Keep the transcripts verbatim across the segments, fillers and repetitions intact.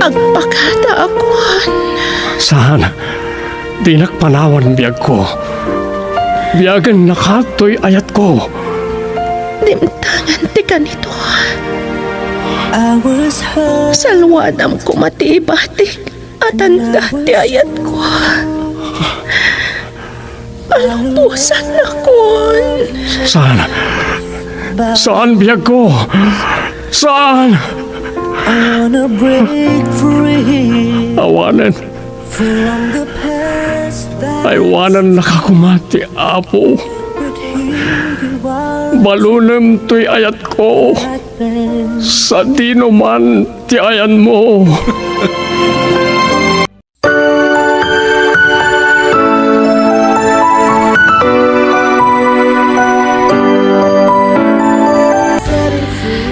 Agpakada a kuan. Saan, dinak panawan biagko. Biagen nakatoy ayatko. Dimtangan ti kanito. Salwadam koma ti ibatik a tanda ti ayatko. Palungpusannakon. Saan? Saan, biagko? Saan? Awanen. Aywanannaka koma ti Apo. Balunem toy ayatko. Sadino man ti ayanmo.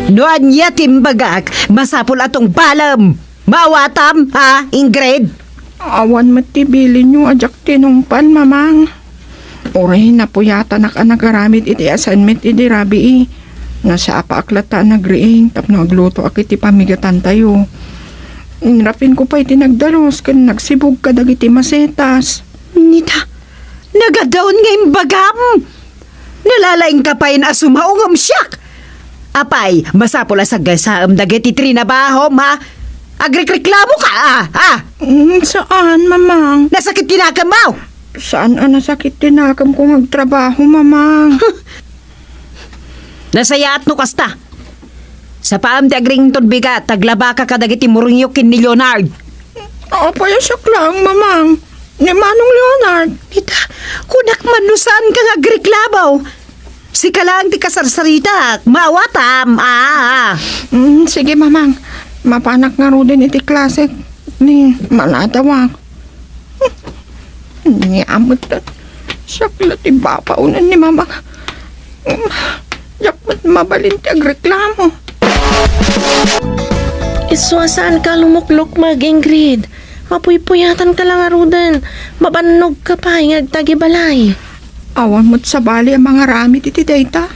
No ania ti imbagak, masapul a tungpalem. Maawatam, ha, Ingrid? Awan met ti bilinyo a diak tinungpal, Mamang. Uray napuyatanak a nagaramid iti assignment idi rabii. Nasapaak latta a nagriing tapno aglutoak iti pamigatantayo. Inrapinko pay ti nagdalus ken nagsibug kadagiti masetas. Nita, nagadaon nga imbagam! Nalalaingka pay a sumaungem siak! Apay, masapul a sagassaem dagiti trinabahom, ha? Agrekreklamoka, a, a! Mm, saan, Mamang. Nasakit ti nakemmo! Saan a nasakit ti nakemko nga agtrabaho, Mamang. Nasayaat no kasta. Sapaem ti agriington bigat, aglabaka kadagiti muringyo ken ni Leonard. Apay a siak laeng, Mamang? Ni Manong Leonard? Ita, kunak man no saanka nga agreklamo. Sika laeng ti kasarsaritak. Maawatam, a, a. Mm, sige, Mamang. Mapanak ngaruden iti klasek. Ni, maladawak. Ania met, siak la ti babaonen ni Mamang. Diak met mabalin ti agreklamo. Isu a saanka a lumuklukmeg, Ingrid. Mapuypuyatanka la ngaruden. Mabannogka pay nga agtagibalay. Awan met sabali a mangaramid iti dayta.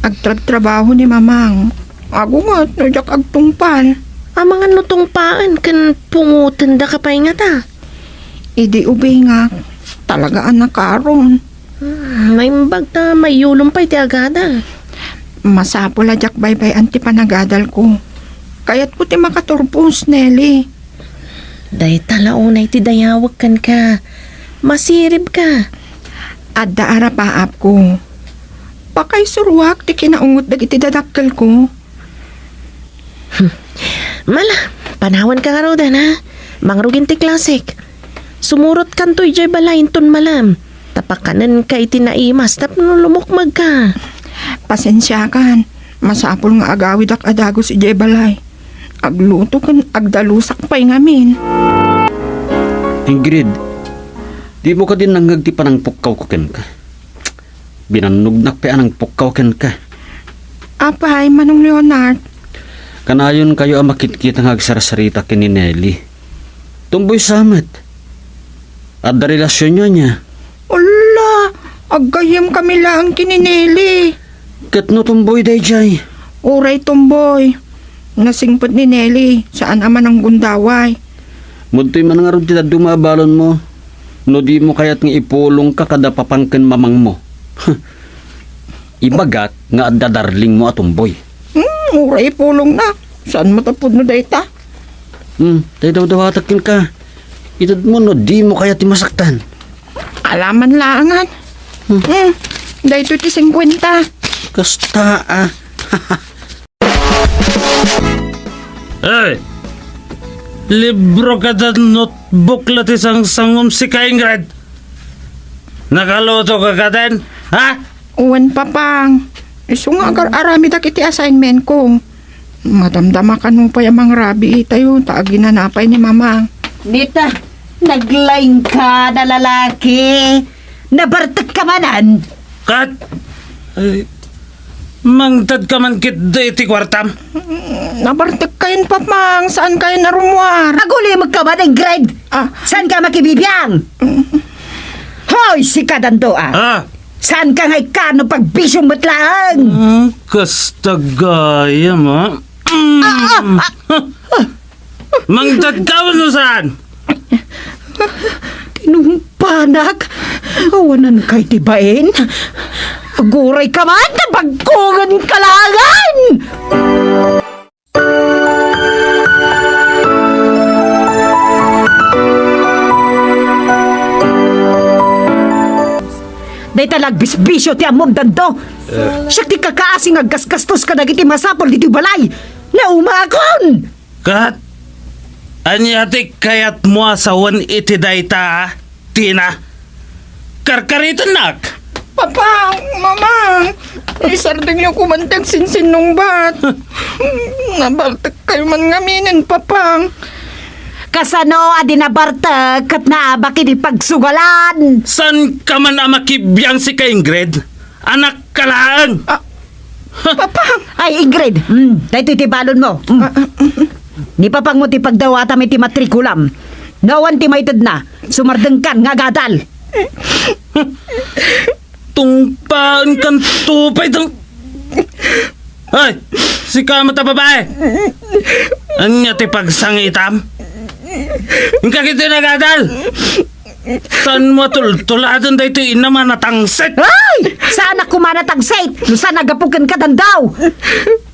Agtrabtrabaho ni Mamang. Agunget no diak agtungpal. Amangan no tungpaen ken pungotendaka pay ngata. Idi ubingak, talaga a nakaron. Hmm, naimbag ta maiyulom pay ti agada. Masapul a diak baybay-an ti panagadalko. Kayatko ti makaturpos, Nelly. Dayta la unay ti dayawek kenka. Masiribka. Adda a rapaapko. Pakaysuroak ti kinaungot dagiti dadakkelko. Hmm. Mala, panawanka ngaruden, ha? Mangrugin ti klasek. Sumurotkanto idiay balay inton malam. Ta pakanenka iti naimas tapno lumukmegka. Pasensiakan. Masapul nga agawidak a dagus idiay balay. Agluto ken agdalusak pay ngamin. Ingrid, dimo kadi nangngeg ti panangpukkawko kenka? Binannognak pay a nangpukkaw kenka. Apay, Manong Leonard? Kanayonkayo a makitkita nga agsarsarita ken ni Nelly. Tumboy sa met. Adda relasionyo ania? Ala, aggayyemkami laeng ken ni Nelly. Ket no tumboy daydiay? Uray tumboy. Nasingpet ni Nelly, saan a mananggundaway. Madtoy man ngarud ti dadduma a balonmo, no dimo kayat nga ipulongka kada papang ken mamangmo. Ibagak nga adda darlingmo a tumboy. Hmm, uray ipulongna. Saan met a pudno dayta? Hmm, tay dawdawatek kenka. Itedmo no dimo kayat ti masaktan. Alaman laengan. Hmm. Hmm, daytoy ti singkuenta. Kasta, a. Ay! Libro kada notebook la ti sangsangom, sika, Ingrid? Nakaluto ka kaden? Ha? Wen, Papang. Isu nga agar-aramidak iti assignment ko. Madamdama kano pay a mangrabii tayo, ta aginana pay ni Mamang. Nita, naglaingka na lalaki. Nabartekka manen. Kat, ay, mangtedka man ketdi iti kuartam? Mm, nabartekkayon, Papang. Saankayon a rummuar? Agulimekka man, Ingrid. Ah. Saanka makibibiang? Mm. Hoy, sika, Dando, a. Ah. Saanka nga ikano pagbisiom met laeng? Mm, kasta gayam, a. Mm. Ah, ah, ah, ah. Mangted ka wenno saan? Tinumpanak? Awanan kay ti bain? Aguray ka man, nabagkungan ka laengen! Dayta la agbisbisio ti ammom, Dando. Eh. Siak ti kakaasi nga aggasgastos kadagiti masapul ditoy balay. Naumakon! Kat, ania ti kayatmo a sawen iti dayta, Tina? Karkaritennak! Papang, Mamang, isardengyo koma ti agsinsinnungbat. Nabartekkayo man ngaminen, Papang. Kasano a di nabartek ket naabak idi pagsugalan? Saan ka man a makibiang, sika, Ingrid? Anak ka laeng. Ah, Papang! Ay, Ingrid, mm, daytoy ti balonmo. Mm. Ah, ah, mm, mm. Ni papangmo ti pagdawatam iti matrikulam. No awan ti maitedna, sumardengkan nga agadal. Tungpaenkan to pay dang-, Ay, sika met a babae! Ania ti pagsangitam? Inka ketdi nga agadal! Saanmo a tultuladen daytoy inam a natangsit? Ay! Saanak koma a natangsit! No saan a gapu kenka, Dando!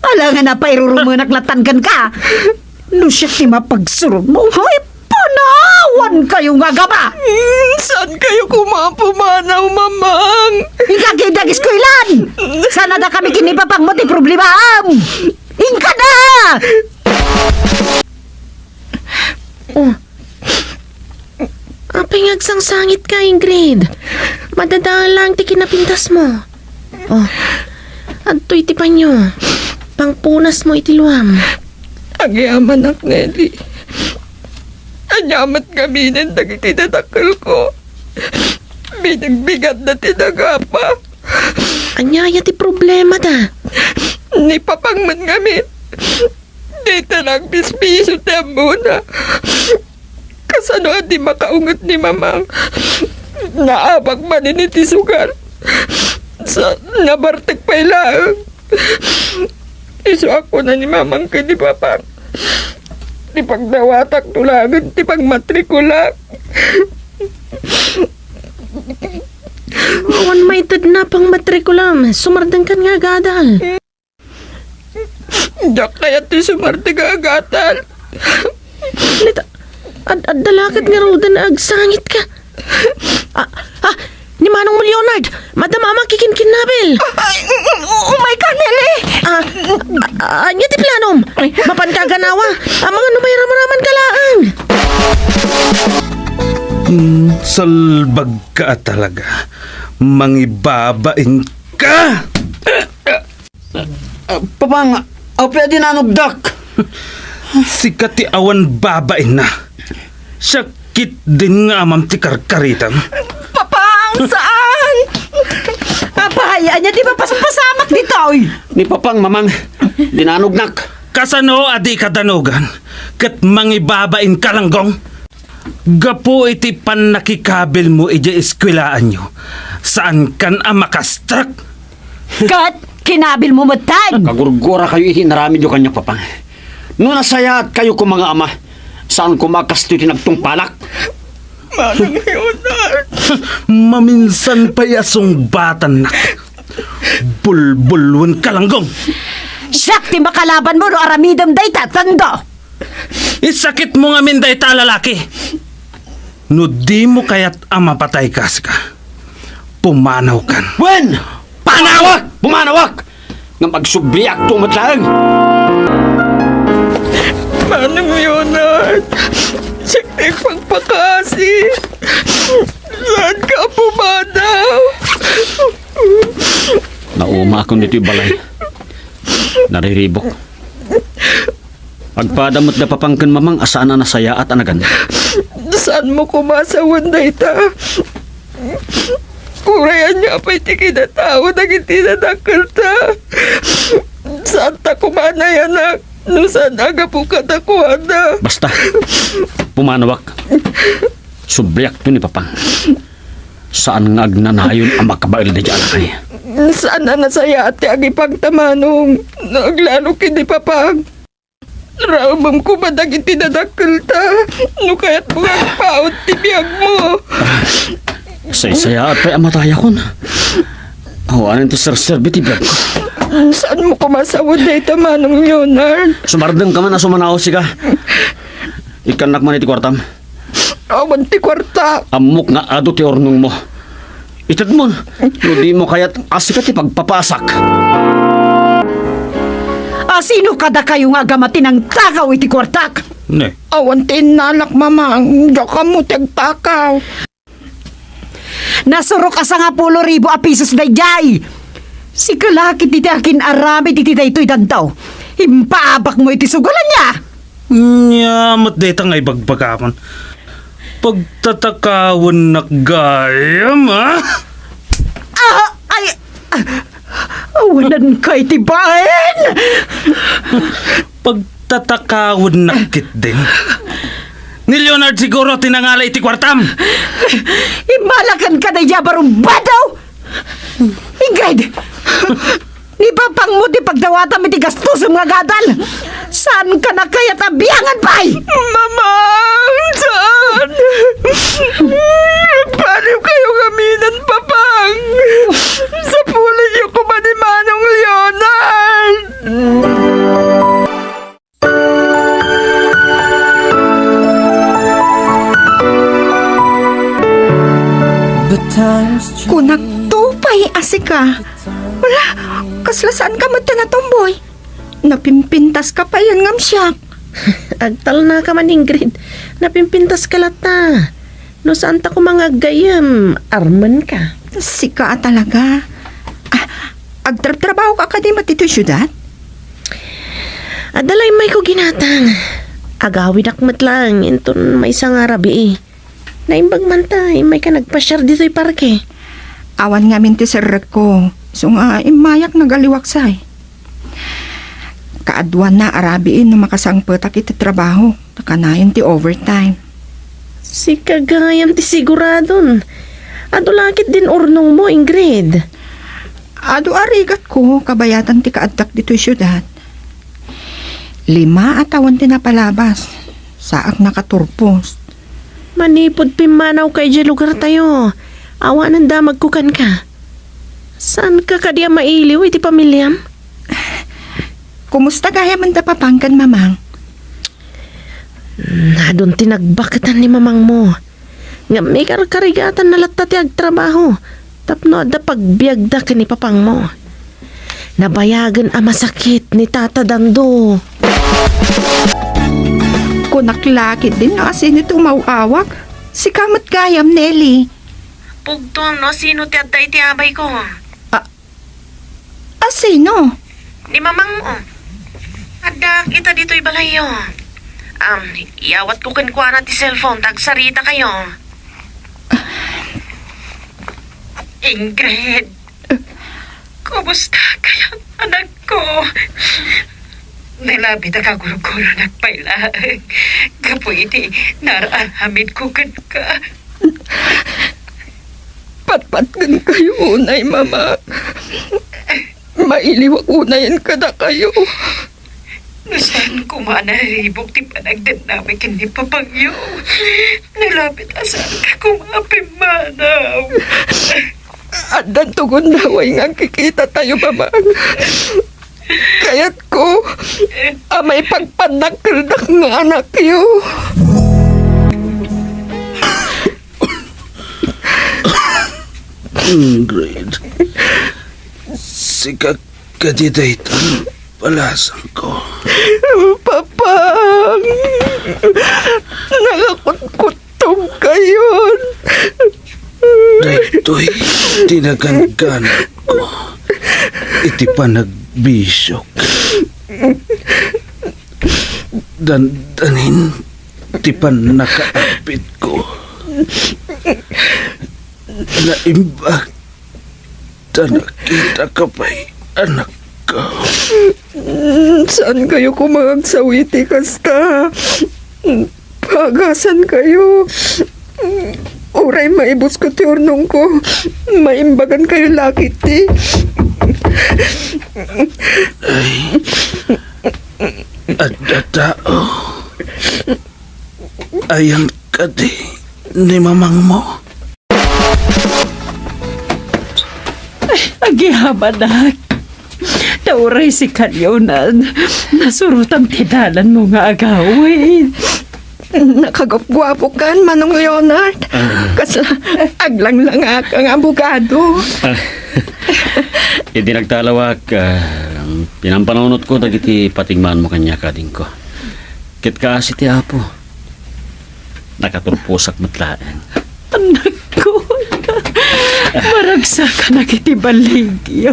Alangan a pairurumenak lattan kenka! No siak ti mapagsurotmo, ay, panawankayo nga agama! Mm, saankayo koma a pumanaw, Mamang? Inka ketdi nga eskuelan! Saan a dakami ken ni papangmo ti problemaam! Inka na! Oh. Apay nga agsangsangitka, Ingrid? Madadael laeng ti kinapintasmo. Oh. Adtoy ti panyo. Pangpunasmo iti luam. Agyamanak, Nelly. Ania met ngaminen dagiti dadakkelko? Binigbigatda ti nagapa. Ania aya ti problemada? Ni papang met ngamin. Dayta la agbisbisio ti ammona. Kasano a di makaunget ni Mamang? Naabak manen iti sugal. Sa, nabartek pay laeng. Isu a kuna ni Mamang ken ni Papang, ti pagdawatakto laengen ti pangmatrikulak. Awan maitedna a pangmatrikulam. Sumardengkan nga agadal. Diak kayat ti sumardeng nga agadal. Nita, ad-, adda la ket ngaruden a agsangitka. Ah, ah, ni Manongmo Leonard, madama a makikinkinnabil. Ay, umayka, Nelly. Ah, ah, ania ti planom? Mapanka a ganawa? Amangan no mairamramanka laeng. Hmm, salbagka talaga. Mangibabainka. Ah, Papang, apay a dinanogdak? Sika ti awan babainna. Siak ketdin nga amam ti karkaritem. Papang, saan? Apay, ania ti mapaspasamak ditoy? Ni Papang, Mamang, dinanognak. Kasano a dika danogan ket mangibabainka, Langgong? Gapu iti pannakikabilmo idiay eskuelaanyo, saankan a makastrek. Ket kinabilmo metten. Kagurgurakayo iti inaramidyo kaniak, Papang. No nasayaatkayo koma nga ama, saan koma a kastoy ti nagtungpalak. Manang Leonard. Maminsan pay a sungbatannak. Bulbulwenka, Langgong. Siak ti makalabanmo no aramidem dayta, Dando. Isakitmo ngamin dayta a lalaki. No dimo kayat a mapatayka, sika, pumanawkan. Wen! Panawak! Pumanawak! Ngem agsubliakto met laeng. Manang Leonard, siak ti agpakpakasi. Saanka a pumanaw? Naumakon ditoy balay. Nariribuk. Agpada met da Papang ken Mamang a saan a nasayaat a naganna. Saanmo koma a sawen dayta. Uray ania pay ti kinatao dagiti nadakkelta. Saanta koma a nayanak no saan a gapu kadakuada. Basta, pumanawak. Subliakto ni Papang. Saan nga agnanayon a makabael daydiay a lalaki. Saan a nasayaat ti agipang ta, Manong, no aglalo ken ni Papang. Raemem koma dagiti dadakkelta no kayatmo nga agpaut ti biagmo. Saysayaat pay a matayakon. Awanen ti serserbi ti biagko. Saanmo koma sawen dayta, Manong Leonard? Sumardengka man a sumanaw, sika. Ikkannak man iti kuartam. Awan ti kuarta. Ammok nga adu ti urnongmo. Itedmon, no dimo kayat a sika ti pagpapasak. A sino kadakayo nga agama ti nangtakaw iti kuartak? Ne. Awan ti innalak, Mamang. Diak ammo ti agtakaw. Nasurok a sangapulo ribu a pesos daydiay. Sika la ketdi ti akin-aramid iti daytoy dandaw. Impaabakmo iti sugal ania? Ania met dayta nga ibagbagakon? Pagtatakawennak gayam, a? Ah, ay, ah, awananka iti bain! Pagtatakawennak ketdin. Ni Leonard siguro ti nangala iti kuartam. Immalakanka daydiay a barumbado! Ingrid! Ni papangmo ti pagdawatam iti gastosem nga gadal! Saanka na kayat a biangan pay? Mamang! Saan? Agpaliwkayo ngamin, Papang! Sapulenyo koma ni Manong Leonard! Kunakto pay a sika. Wala, kasla saanka met ti natumboy. Napimpintaska payen ngem siak. Agtalnaka man, Ingrid. Napimpintaska latta. No saanta koma nga aggayyem, armenka. Sika a talaga. Ah, agtrabtrabahoka kadi met ditoy siudad? Adda la immayko ginatang. Agawidak met laeng inton maysa nga rabii. Naimbag man ta immayka nagpasiar ditoy parke. Awan ngamin ti serrekko, isu nga immayak nagaliwaksay. Kaaduanna a rabii no makasangpetak iti trabaho, ta kanayon ti overtime. Sika gayam ti siguradon. Adu la ketdin urnongmo, Ingrid. Adu a rigatko kabayatan ti kaaddak ditoy siudad. Lima a tawen ti napalabas. Saak nakaturpos. Manipud pimmanawka idiay lugartayo, awanen damagko kenka. Saanka kadi a mailiw iti pamiliam? Kumusta gayam da Papang ken Mamang? Adun ti nagbaketan ni Mamangmo. Ngem ikarkarigatanna latta ti agtrabaho tapno adda pagbiagda ken ni Papangmo. Nabayagen a masakit ni Tata Dando. Kunak la ketdin no asino ti umaw-awag. Sika met gayam, Nelly. Pugtoam no asino ti adda iti abayko. A-, asino? Ni Mamangmo. Addaak ita ditoy balayyo. Am, iyawatko kenkuana ti cellphone ta agsaritakayo. Ingrid, kumusta kayat, anakko? Nalabit a kagurguronak pay laeng gapu iti nararamidko kenka. Patpatgenkayo unay, Mama. Mailiwak unayen kadakayo. No saan koma a naribuk ti panagdennami ken ni Papangyo, nalabit a saanka koma a pimmanaw. Addanto gundaway nga agkikitatayo, Mamang. Kayatko a maipagpannakkeldak nga anakyo. Ingrid, sika kadi dayta balasangko. Papang, nangakutkuttongkayon. Daytoy ti naganganakko iti panagbisiok. Dandanin ti pannakaapitko. Naimbag ta nakitaka pay, anakko. Mm, saankayo koma nga agsawi ti kasta? Pagasankayo. Uray maibusko ti urnongko, maimbagankayo la ketdi. Ay, Adda tao. Ayan kadi ni mamangmo. Agyamanak. Ta uray sika, Leonard, nasurotam ti dalanmo nga agawid. Nakagupguapokan, Manong Leonard. Ah. Kasla aglanglangak nga abogado. Ah. Idi nagtalawak, ah, pinampanunotko dagiti patingmaanmo kaniak, adingko. Ket kaasi ti Apo, nakaturposak met laeng. Anakko, maragsakan dagiti balligyo.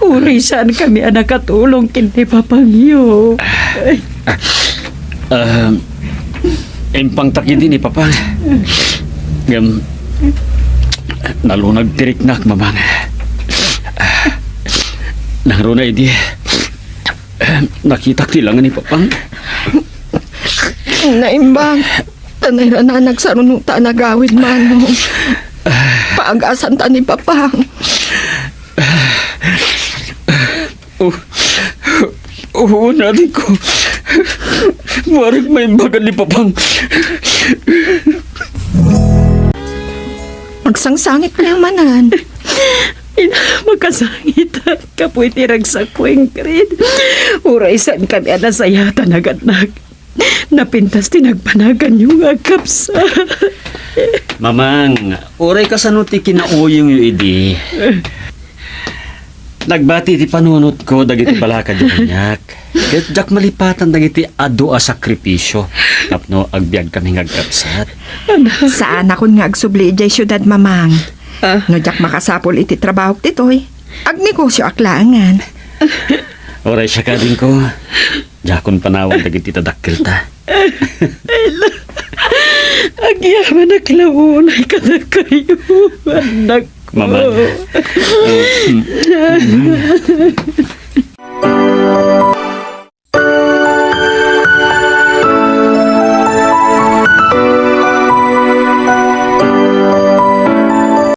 Uray saankami a nakatulong ken ni papangyo. Ah, impangtak idi ni Papang. Ngem, nalunag ti riknak, Mamang. Nangruna idi, nakitak ti langa ni Papang. Naimbag. Ta nairana nagsaruno ta nagawid, Manong. Paagasanta ni Papang. Oh, oo, adingko. Warik maimbagan ni Papang. Magsangsangitka manen. Ina, makasangit. Kapuy ti ragsakko, Ingrid. Uray saankami a nasayatan, anak. Napintas ti nagpanaganyo nga agkabsat. Mamang, uray kasano ti kinauyongyo idi, nagbati ti panunotko dagiti balakadyo kaniak. Ket diak malipatan dagiti adu a sakripisio tapno agbiagkami nga agkabsat. Saanakon nga agsubli idiay siudad, Mamang. Ah. No diak makasapul iti trabahok ditoy, agnegosioak laengen. Uray siak, adingko. Diakon panawan dagiti tadakkelta. Agyamanak la unay kadakayo, anak. Mama.